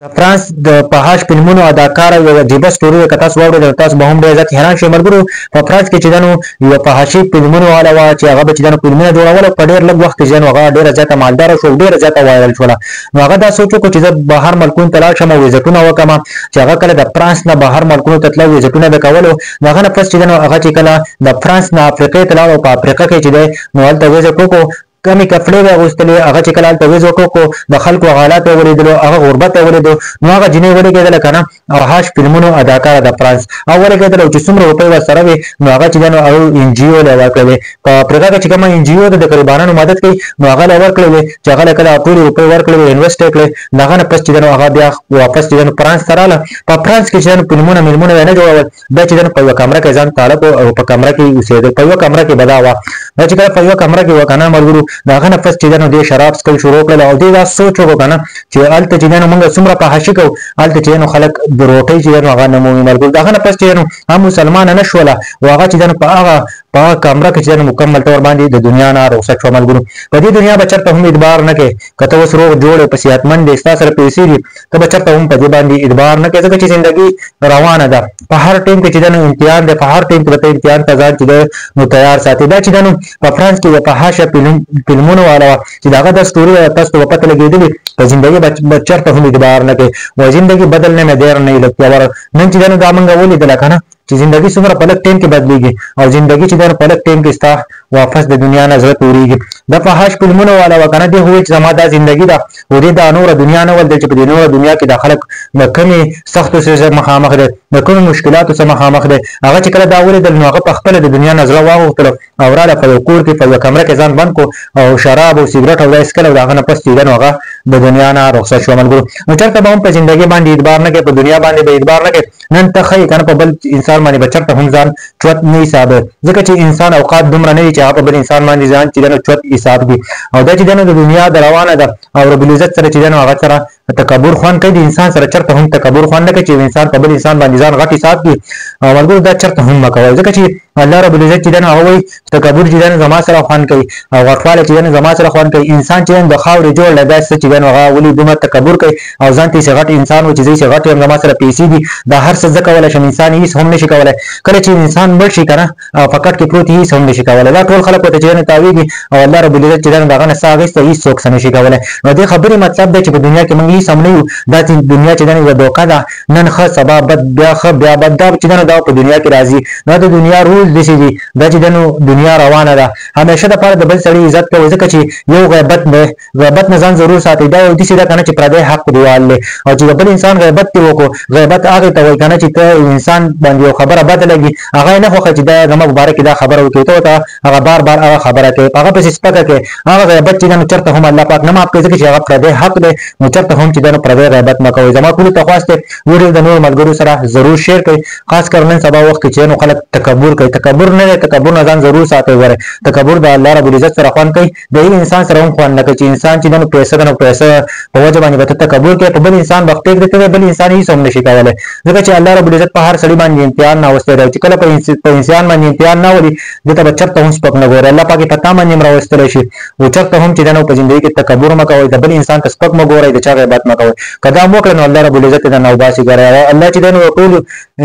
د فرانس د فحاش فلمونو اداکاره یوه عجیبه سټوري ده، که تاسو واورېده نو تاسو به هم ډېر زیات حیران شئ. ملګرو، په فرانس کې چې ده نو یوه فحاشي فلمونو واله وه چې هغه به چې ده نو فلمونه جوړول او په ډېر لږ وخت کې چې ده نو هغه ډېره زیاته مالداره شوه او ډېره زیاته وایرل شوله. نو هغه دا سوچ وکړو چې زه بهر ملکونو ته لاړ شم او ویزټونه وکړم، چې هغه کله د فرانس نه بهر ملکونو ته تله ویزټونه به کولو. د هغه نه پس چې ده نو هغه چې کله د فرانس نه افریقې ته لاړ او په افریقه کې چې دی نو هلته ویزټ وکړو، کمې کپړې به اغوستلې. هغه چې کله هلته ویز وکړو، د خلکو هغه حالات یې ولیدلو، هغه غربت یې ولیدو، نو هغه جینۍ ولګېدله که نه، فحاش فلمونو اداکاره د فرانس او ولګېدله او چې څومره روپۍ ورسره وې نو هغه چې دی نو هغه این جي او له یې ورکړلې. په افریقا کې چې کومه این جي او ده د غریبانانو مدد کوي، نو هغه له یې ورکړلې. چې هغه له کله ټولې روپۍ ورکړلې، انویسټ یې کړې، د هغه نه پس چې دی نو هغه بیا واپس چې دی نو فرانس ته راغله. په فرانس کې چې دی نو فلمونه ملمونه یې نه جوړول، بیا چې دی نو په یوه کمره کې ځان تاله کړو او په کمره کې اوسېدل. په یوه کمره کې به دا وه، دا چې کله په یوه کمره کې وه که نه ملګرو، د هغه نه پس چې دی نو دې شراب څښل شروع کړل او دې دا سوچ وکړو که نه چې هلته چې دی نو موږ څومره فحاشي کوو، هلته چې دی نو خلک د روټۍ چې دی نو هغه نه مومي. ملګرو، د هغه نه پس چې دی نو هم مسلمانه نه شوله او هغه چې دی نو په هغه کمره کې چې دی نو مکمل طور باندې د دنیا نه رخصت شوه. ملګرو، په دې دنیا به چېرته هم اعتبار نه کوې. که ته اوس روغ جوړ یې، په صحتمند یې، ستا سره پیسې دي، ته به چېرته هم په دې باندې اعتبار نه کوې، ځکه چې زندګي روانه ده. په هر ټایم کې چې دی نو امتحان دی، په هر ټایم کې به ته امتحان ته ځان چې دی نو تیار ساتې. دا چې دی نو په فرانس کې یوه فحاشه فلمونو واله وه چې د هغه دا سټوري ده، تاسو ته به پته لګېدلې. په زندګي به چېرته هم اعتبار نه کوې و زندګي بدلنے مې دیر نه لګتي. اور نن چې دی نو دا موږ ولیدله که نه چې زندګي څومره په لږ ټایم کې بدلېږي او زندګي چې دی نو په لږ ټایم کې ستا واپس د دنیا نه زړه تورېږي. د فحاش فلمونو والا وه که نه، دې خو ویل چې زما دا زندګي ده، خو دې دا نوره دنیا نه ولیدل چې په دې نوره دنیا کې دا خلک د کومې سختو سره مخامخ دی، د کومو مشکلاتو سره مخامخ دی. هغه چې کله دا ولیدل نو هغه په خپله د دنیا نه زړه واغوښتلو او راله په یو کور کې په یوه کمره کې ځان بند کړو او شراب او سیګرټ او دا یې څښل او د هغه نه پس چې ده نو هغه د دنیا نه رخصت شو. ملګرو، نو چېرته به هم په زندګي باندې اعتبار نه کوې، په دنیا باندې به اعتبار نه کوې. نن ته ښه یې که نه، په بل انسان باندې به چېرته هم ځان چوت نه حسابوې، ځکه چې انسان اوقات دومره نه وي چې هغه په بل انسان باندې ځان چې ده نو چوت حساب کړي. او دا چې ده نو د دنیا د روانه ده او رب العزت سره چې ده نو هغه سره تکبر خوند کوي، د انسان سره چېرته هم تکبر خوند نه کوي چې انسان په بل انسان باندې ځان غټ حساب کړي. او ملګرو، دا چېرته هم مه کوئ، ځکه چې الله رب العزت چې ده نو هغه وایي تکبر چې ده نو زما سره خوند کوي او غټوالی چې ده نو زما سره خوند کوي. انسان چې ده نو د خاورې جوړ دی، داسې څه چې ده نو هغه ولې دومره تکبر کوي او ځان ته یې غټ انسان و چې زه یې غټ یم، زما سره پیسې دي، دا هر څه زه کولی شم. انسان هیڅ هم نشي کولی. کله چې انسان مړ شي که نه او په کټ کې پروت هیڅ هم نشي کولی، دا ټول خلک ورته چې ده نو تاویږي او الله رب العزت چې ده نو د هغه نه ساه اخیسته، هیڅ څوک څه نشي کولی. نو دې خبرې مطلب دی چې په دنیا کې موږ هیڅ هم نه یو. دا چې دنیا چې ده نو یوه دوکه ده، نن ښه سبا بد، بیا ښه بیا بد، دا چې ده نو دا په دنیا کې راځي. دا د دنیا رول داسې دي، دا چې ده نو دنیا روانه ده. همیشه دپاره د بل سړي عزت کوئ، ځکه چې یو غیبت دی، غیبت نه ځان ضرور ساتئ. دا یو داسې ده که نه چې پردی حق دیوال دی او چې د بل انسان غیبت دې وکړو، غیبت هغې ته وایي که نه چې ته انسان باندې یو خبره بده لګي، هغه یې نه خوښه چې دا زما په باره کې دا خبره وکړي، ته ورته هغه بار بار هغه خبره کوې، په هغه پسې سپکه کوې. هغه غیبت چې ده نو چېرته هم الله پاک نه معاف کوي، ځکه چې هغه پردی حق دی. نو چېرته هم چې ده نو پردی غیبت مه کوئ. زما ټولو ته خواست دی ویډیو د نورو ملګرو سره ضرور شیر کړئ، خاص کر نن سبا وخت کې چې نو خلک تکبر کوي. تکبر نه دی، تکبر نه ځان ضرور ساتئ. ګورئ، تکبر د الله رب العزت سره خوند کوي، د یو انسان سره هم خوند نه کوي. چې انسان چې ده نو پیسه ده نو پیسه په وجه باندې به ته تکبر کوې، په بل انسان به پرېږدې، ته بل انسان هیڅ هم نشي کولی، ځکه چې الله رب العزت په هر سړي باندې امتحان راوستی دی. چې کله په انسان باندې امتحان نه ولي، ده ته به چېرته هم سپک نه ګوري، الله پاک یې په تا باندې هم راوستلی شي. او چېرته هم چې ده نو په زندګي کې تکبر مه کوئ، د بل انسان ته سپک مه ګورئ، د چا غیبت مه کوئ. که دا مو وکړه نو الله رب العزت یې درنه وباسي. ګورئ، الله چې دی نو ټولو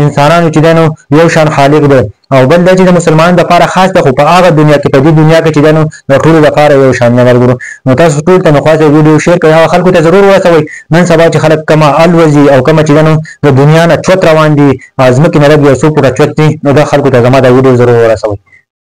انسانانو چې دی نو یو شان خالق دی، او بل دا چې د مسلمانانو دپاره خاص دی، خو په هغه دنیا کې، په دې دنیا کې چې دی نو د ټولو دپاره یو شان دی. ملګرو، نو تاسو ټول ته مې خواست دی ویډیو شیر کړئ، هغه خلکو ته ضرور ورسوئ نن سبا چې خلک کمه الوځي او کمه چې دی نو د دنیا نه چوت روان دي، ځمکې نه لږ یو څو فوټه چوت دي، نو دا خلکو ته زما دا ویډیو ضرور ورسوئ.